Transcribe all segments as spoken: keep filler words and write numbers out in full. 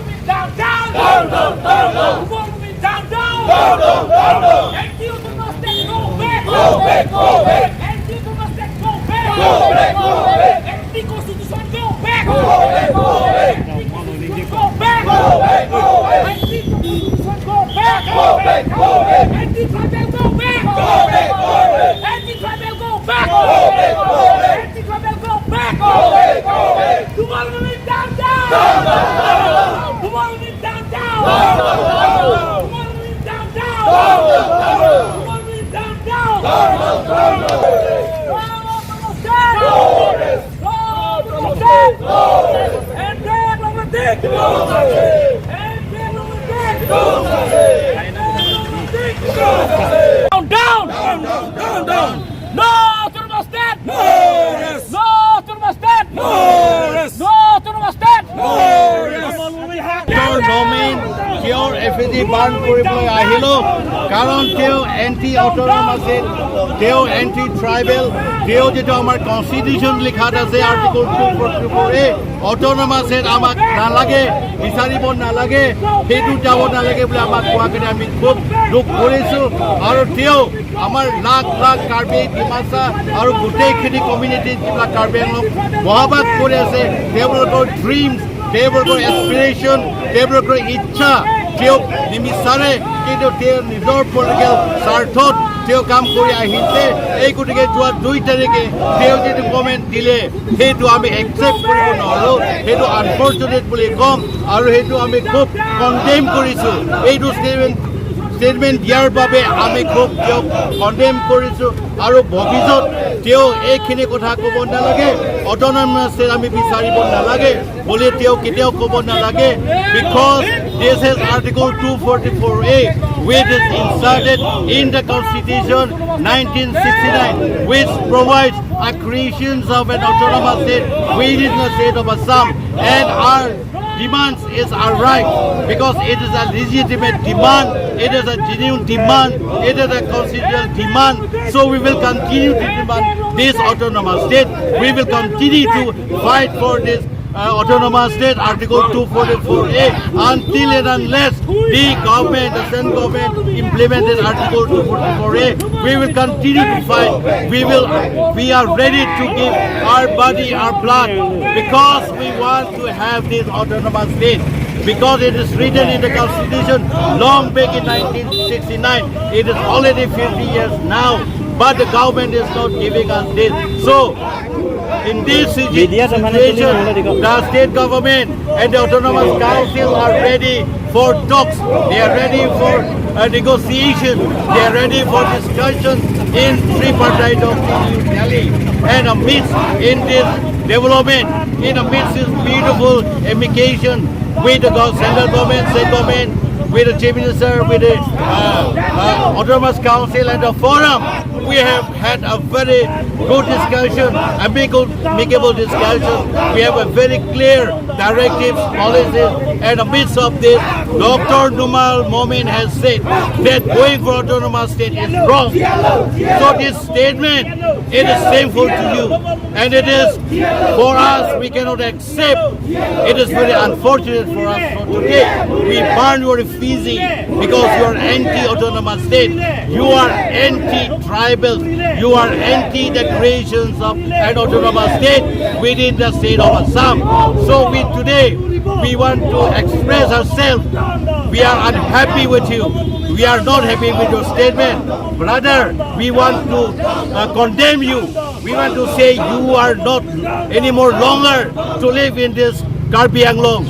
Government down, down! Down, down, down, down! Government down, down! Down, down, down, down! Anti-autonomous state, go back! Go back, go back! Anti-autonomous state, go back! Go back, go back! Anti-constitution, go back! Go back, go back! Anti-constitution, go back! Go back, go back! Anti-constitution, go back! Go back, go back! Anti-tribal, go back! Go back, go back! Anti-tribal, go back! Go back, go back! Anti-tribal, go back! Go back, go back! Government down, down! Down, down, down! Government down, down! Down, down, down! Government down, down! Down, down, down! Government down, down! Down, down, down! Government down, down! Down, down, down! Down, down, down! Down, down, down! Down, down! Down, down, down, down! No autonomous state! No rest! No autonomous state! No rest! No autonomous state! No rest! তেওঁৰ ডমেইন, তেওঁৰ এফ এ টি বাৰ্ণ কৰিবলৈ আহিলো, কাৰণ তেওঁ anti autonomous state, তেওঁ anti tribal, তেওঁ যিটো আমাৰ কনষ্টিটিউশ্যন লিখাত আছে আৰ্টিকল টু ফৰ্টি ফ'ৰ এ, অট'নমাছ ষ্টেট আমাক নালাগে, বিচাৰিব নালাগে, সেইটো যাব নালাগে বুলি আমাক কোৱা কাৰণে আমি খুব দুখ কৰিছো। আৰু তেওঁ আমাৰ লাখ লাখ কাৰ্বি, ডিমাচা আৰু গোটেইখিনি কমিউনিটি যিবিলাক কাৰ্বি আংলং বসবাস কৰি আছে, তেওঁলোকৰ ড্ৰিমছ, তেওঁলোকৰ এছপিৰেশ্যন, তেওঁলোকৰ ইচ্ছা তেওঁক নিবিচাৰে, কিন্তু তেওঁ নিজৰ পলিটিকেল স্বাৰ্থত তেওঁ কাম কৰি আহিছে। এই গতিকে যোৱা দুই তাৰিখে তেওঁ যিটো কমেণ্ট দিলে, সেইটো আমি একচেপ্ট কৰিব নোৱাৰো, সেইটো আনফৰ্চুনেট বুলি ক'ম আৰু সেইটো আমি খুব কণ্ডেম কৰিছো। এইটো ষ্টেটমেণ্ট ষ্টেটমেণ্ট দিয়াৰ বাবে আমি খুব তেওঁক কণ্ডেম কৰিছো আৰু ভৱিষ্যত তেওঁ এইখিনি কথা ক'ব নালাগে, অট'নমাছ ষ্টেট আমি বিচাৰিব নালাগে বুলি তেওঁ কেতিয়াও ক'ব নালাগে, because this is Article two forty-four A, which is inserted in the Constitution nineteen sixty-nine, which provides a creation of an autonomous state within the state of Assam, and our demands is our right, because it is a legitimate demand, it is a genuine demand, it is a constitutional demand. So we will continue to demand this autonomous state. We will continue to fight for this uh, autonomous state, Article two forty-four A, until and unless the government, the central government implemented Article two forty-four A. We will continue to fight. We will, we are ready to give our body, our blood, because we want to have this autonomous state, because it is written in the Constitution long back in nineteen sixty-nine. It is already fifty years now, but the government is not giving us this. So, in this situ- Media teman itu situation, nang ada di kau. The state government and the autonomous council are ready for talks. They are ready for uh, negotiation. They are ready for discussion in tripartite of New Delhi. And amidst in this development, in amidst this beautiful amicus with the gov- central government, state government, with the chief minister, with the uh, uh, autonomous council and the forum, we have had a very good discussion, amicable, amicable discussion. We have a very clear directives, policies, and amidst of this, Doctor Numal Momin has said that going for autonomous state is wrong. So this statement, it is shameful to you, and it is for us, we cannot accept. It is very unfortunate for us. So today, we burn your effigy because you are anti-autonomous state. You are anti-tribal. You are anti the creations of an autonomous state within the state of Assam. So we today, we want to express ourselves. We are unhappy with you. We are not happy with your statement. Rather, we want to uh, condemn you. We want to say you are not anymore longer to live in this Karbi Anglong.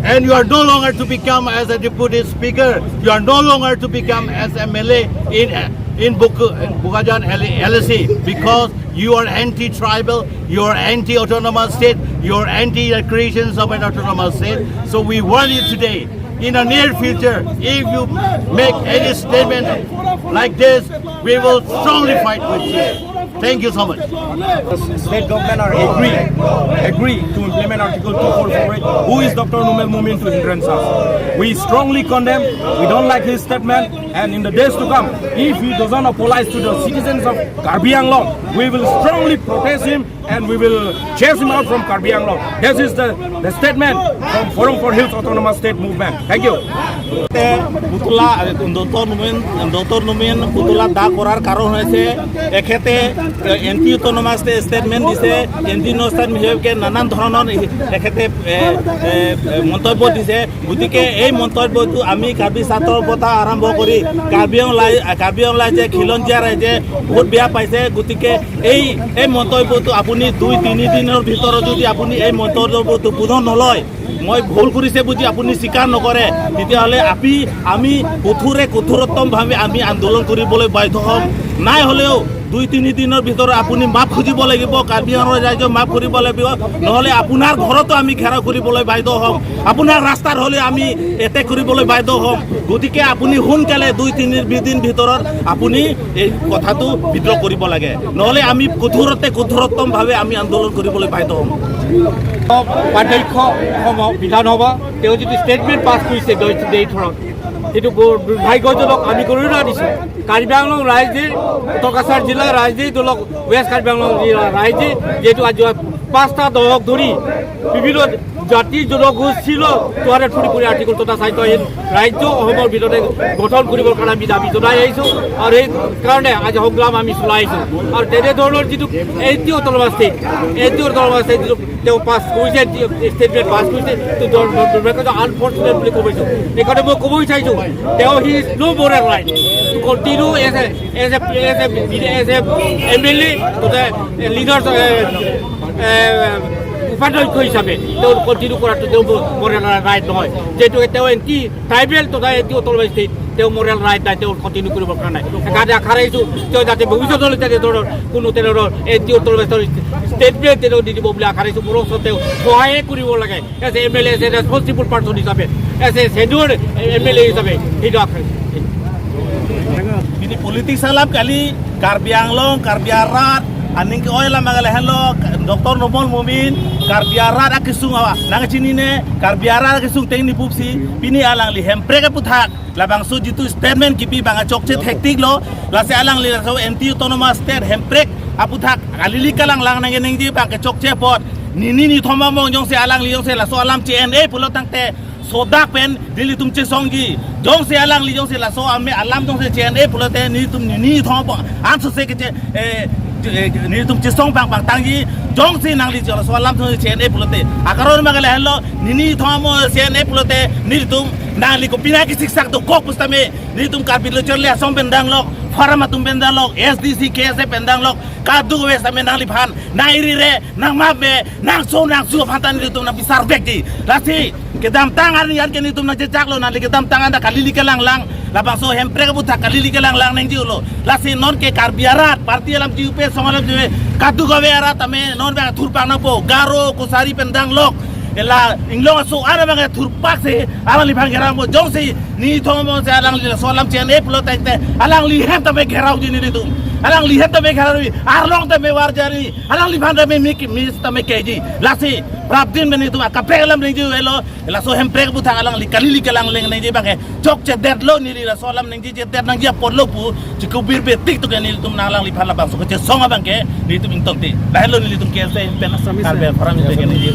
And you are no longer to become as a deputy speaker. You are no longer to become as M L A in in, Buk- in Bokajan L- L A C, because you are anti-tribal, you are anti-autonomous state, you are anti the creations of an autonomous state. So we warn you today. In the near future, if you make any statement like this, we will strongly fight with you. Thank you so much. State government are agree, agree to implement Article two four four eight. Who is Doctor Numal Momin to hindrance us? We strongly condemn. We don't like his statement. And in the days to come, if he doesn't apologize to the citizens of Karbi Anglong, we will strongly protest him and we will chase him out from Karbi Anglong. This is the, the statement from Forum for Hills Autonomous State Movement. Thank you. Putula, Doctor Numal, Doctor Numal Putula da korar karon hoise, ekhete, eh, anti autonomous state statement dise, anti no state mihep ke nanan dhoronon ekhete, eh, eh, eh, montobyo dise. Gotike ei montobyotu ami Karbi Sathar Botha arambho kori, Karbi Anglong, Karbi Anglong je khilonjia raije, bahut beya paise. Gotike ei, ei montobyotu apuni dui tini dinor bhitor jodi apuni ei montobyotu punon noloi, moi bhul korise buji apuni স্বীকাৰ নকৰে, তেতিয়াহ'লে আপি, আমি কঠোৰে কঠোৰতম ভাৱে আমি আন্দোলন কৰিবলৈ বাধ্য হ'ম। নাই হ'লেও দুই তিনি দিনৰ ভিতৰত আপুনি মাফ খুজিব লাগিব, কাৰ্বি আংলং ৰাইজক মাফ কৰিব লাগিব, নহ'লে আপোনাৰ ঘৰতো আমি ঘেৰাও কৰিবলৈ বাধ্য হ'ম, আপোনাৰ ৰাস্তাত হ'লে আমি এটেক কৰিবলৈ বাধ্য হ'ম। গতিকে আপুনি সোনকালে দুই তিনি দিন ভিতৰত আপুনি এই কথাটো উইথড্ৰ কৰিব লাগে, নহ'লে আমি কঠোৰতে কঠোৰতম ভাৱে আমি আন্দোলন কৰিবলৈ বাধ্য হ'ম। উপাধ্যক্ষ অসম বিধানসভা, তেওঁ যিটো ষ্টেটমেণ্ট পাছ কৰিছে দৈ- দেই ধৰক, সেইটো বৰ দুৰ্ভাগ্যজনক। আমি গৰিহণা দিছোঁ। কাৰ্বি আংলং ৰাইজে, উত্তৰ কাছাৰ জিলা ৰাইজে, ধৰক ৱেষ্ট কাৰ্বি আংলং জিলা ৰাইজে যিহেতু আজি পাঁচটা দশক ধৰি বিভিন্ন জাতি জনগোষ্ঠীৰ দুৱাৰে ফুৰি ফুৰি আৰ্টিকল তথা স্বায়ত্তশাসীন ৰাজ্য অসমৰ ভিতৰতে গঠন কৰিবৰ কাৰণে আমি দাবী জনাই আহিছোঁ আৰু সেই কাৰণে আজি সংগ্ৰাম আমি চলাই আহিছোঁ। আৰু তেনেধৰণৰ যিটো anti autonomous state, anti autonomous state যিটো তেওঁ পাছ কৰিছে, ষ্টেটমেণ্ট পাছ কৰিছে, এইটো দুৰ- দুৰ- দুৰ্ভাগ্য, আনফৰ্চুনেট বুলি ক'ব বিচাৰিছোঁ। এইকাৰণে মই ক'ব বিচাৰিছোঁ, তেওঁ, he is no moral right to continue as a, as a, as a, as a M L A তথা লিডাৰ, এ, এ, উপাধ্যক্ষ হিচাপে তেওঁ কণ্টিনিউ কৰাটো তেওঁ মৰেল ৰাইট নহয়। যিহেতু তেওঁ এণ্টি ট্ৰাইবেল তথা এণ্টি অট'নমাছ ষ্টেট, তেওঁ মৰেল ৰাইট নাই, তেওঁ কণ্টিনিউ কৰিবৰ কাৰণে। সেইকাৰণে আশা ৰাখিছোঁ, তেওঁ যাতে ভৱিষ্যতলৈ তেনেধৰণৰ কোনো তেনেধৰণৰ এণ্টি অট'নমাছ ষ্টেটমেণ্ট তেওঁ নিদিব বুলি আশা ৰাখিছোঁ। বৰঞ্চ তেওঁ সহায়ে কৰিব লাগে, as a M L A, as a responsible person হিচাপে, as a senior M L A হিচাপে, সেইটো আশা ৰাখিছোঁ। Pini politics alam kali, Karbi Anglong, Karbi arat, aning ke-oi alam agal henlo, Doctor Numal Momin, Karbi arat akesung awa nangchinine, Karbi arat akesung tengni pusi, pini alangli Hemprek aputhak, labangso jitu statement kipi abang chokche thektik lo, lasi alangli laso anti autonomous state Hemprek aputhak, kali-kali kalanglang nangji abang ke chokche apot, nini nithom among jongsi alangli jongsi laso alam che-en-e pulo tangte, sodak pen nelitum chesongji. Jongsi alangli jongsi laso ame alam jongsi che-en-e pulote nelitum nini nithom among anso se keche, eh, eh, nelitum chesong pang pangtangji. Jongsi nangli jongsi laso alam jongsi che-en-e pulote, akaron agal henlo, nini nithom among che-en-e pulote nelitum nangli kopinai kesiksak dokok pusitame nelitum Karbi Lo Charli Asong pen danglok, Forum atum pen danglok, S D C, K S A pen danglok, kadokave sitame nangliphan nang iri re, nang map me, nang so nang su aphan ta nelitum nang bisar vekji. Lasi kedamtang arni an ke nelitum nangchechaklo, nangli kedamtang an ta kali-kali kalanglang, labangso Hemprek aputhak kali-kali kalanglang nangjiulo. Lasi non ke Karbi arat, party alam jiupe, song alam jiupe, kadokave arat tame non abang thurpak nangpo, Garo, Kachari pen danglok, ela Inglong aso arat abang thurpak si alangliphan gherang po. Jongsi nini nithom among si alangli laso alam che-en-e pulo tangte, alangli hem tame gherauji nelitum. Alangli hem tame gherauji, arlong tame varjari, alangliphan tame mik mis tame keji. Lasi prapdin pen nelitum akaprek alam nangji avelo, laso Hemprek aputhak alangli kali-kali kalanglang nangji abang ke chokche detlo, neli laso alam nangji che-det nangji apotlo pu chikubir betik tu ke nelitum nang alangliphan labangso kechesong abang ke nelitum ingtonte. Lahelo nelitum K S A pen Assamese Karbi Forum pen ke nangji.